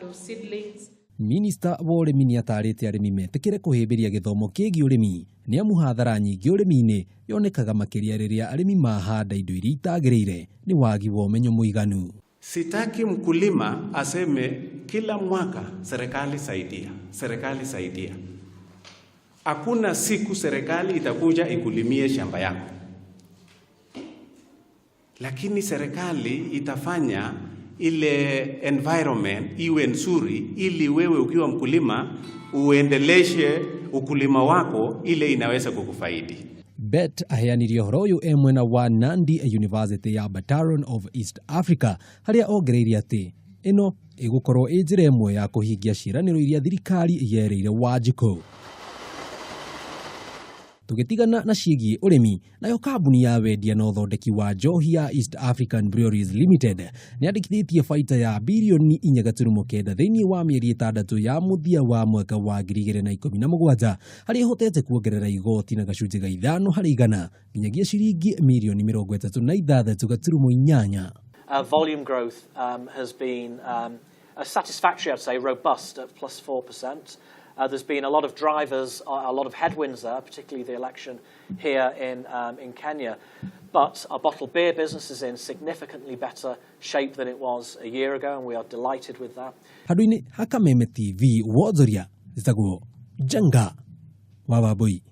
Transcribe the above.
of seedlings. Minista wa ũrĩmi nĩ atarĩte arĩmi metĩkĩre kũhĩmbĩria gĩthomo kĩgiĩ ũrĩmi nĩ amu hathara nyingĩ ũrĩmi-inĩ yonekaga makĩria rĩrĩa arĩmi mahanda indo iria itagĩrĩire nĩ wagi wa ũmenyo mũiganu. Sitaki mkulima aseme kila mwaka, "Serikali saidia, serikali saidia." Hakuna siku serikali itakuja ikulimie shamba yako, lakini serikali itafanya ile environment iwe nzuri, ili wewe ukiwa mkulima uendeleshe ukulima wako, ile inaweza kukufaidi. Bett aheanire ũhoro ũyũ e mwena wa Nandi University ya Battalion of East Africa, harĩa ongereire atĩ ĩno ĩgũkorwo ĩ njĩra ĩmwe ya kũhingia ciĩranĩro iria thirikari yerĩire Wanjikũ. Tũgĩtigana na ciĩgiĩ ũrĩmi, nayo kambuni ya wendia na ũthondeki wa njohi ya East African Breweries Limited nĩ yandĩkithĩtie baita ya birioni 4.9 thĩinĩ wa mĩeri 6 ya mũthia wa mwaka wa 2017, harĩa ĩhotete kuongerera igoti na gacunjĩ ga 5% nginyagia ciringi mirioni 36.8. Volume growth has been satisfactory, I'd say, robust at plus 4%. There's been a lot of drivers, a lot of headwinds there, particularly the election here in Kenya. But our bottled beer business is in significantly better shape than it was a year ago, and we are delighted with that. Handũ-inĩ ha Kameme TV wonjoria, njĩtagwo Njenga wa Wambui.